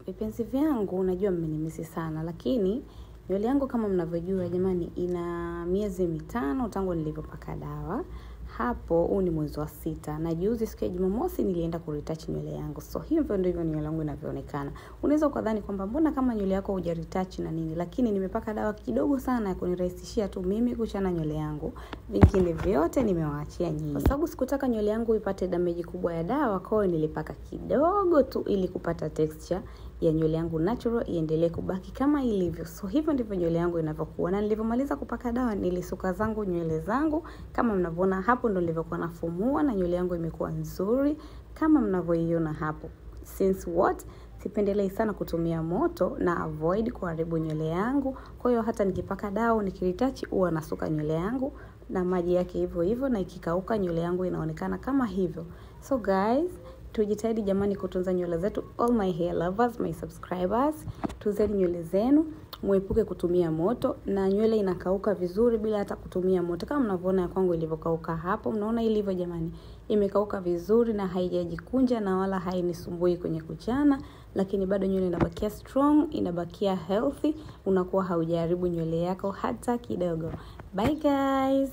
Vipenzi vyangu, najua mmenimisi sana, lakini nywele yangu kama mnavyojua jamani ina miezi 5 tangu nilivyopaka dawa. Hapo huu ni mwezi wa 6 na juzi siku ya Jumamosi nilienda kuretouch nywele yangu. So hivyo ndivyo nywele yangu inavyoonekana. Unaweza ukadhani kwamba mbona kama nywele yako hujaretouch na nini, lakini nimepaka dawa kidogo sana ya kunirahisishia tu mimi kuchana nywele yangu. Vingine vyote nimewaachia nyinyi. Kwa sababu sikutaka nywele yangu ipate damage kubwa ya dawa, kwa hiyo nilipaka kidogo tu ili kupata texture ya nywele yangu natural iendelee kubaki kama ilivyo. So hivyo ndivyo nywele yangu inavyokuwa. Na nilivyomaliza kupaka dawa nilisuka zangu nywele zangu kama mnavyoona hapo, ndo nilivyokuwa nafumua na nywele yangu imekuwa nzuri kama mnavyoiona hapo. Since what? Sipendelei sana kutumia moto na avoid kuharibu nywele yangu. Kwa hiyo hata nikipaka dawa nikiretouch huwa nasuka nywele yangu na maji yake hivyo hivyo, na ikikauka nywele yangu inaonekana kama hivyo. So guys, tujitahidi jamani kutunza nywele zetu. All my hair lovers, my subscribers, tunzeni nywele zenu, muepuke kutumia moto, na nywele inakauka vizuri bila hata kutumia moto. Kama mnavyoona ya kwangu ilivyokauka hapo, mnaona ilivyo jamani, imekauka vizuri na haijajikunja na wala hainisumbui kwenye kuchana, lakini bado nywele inabakia strong, inabakia healthy, unakuwa haujaharibu nywele yako hata kidogo. Bye guys.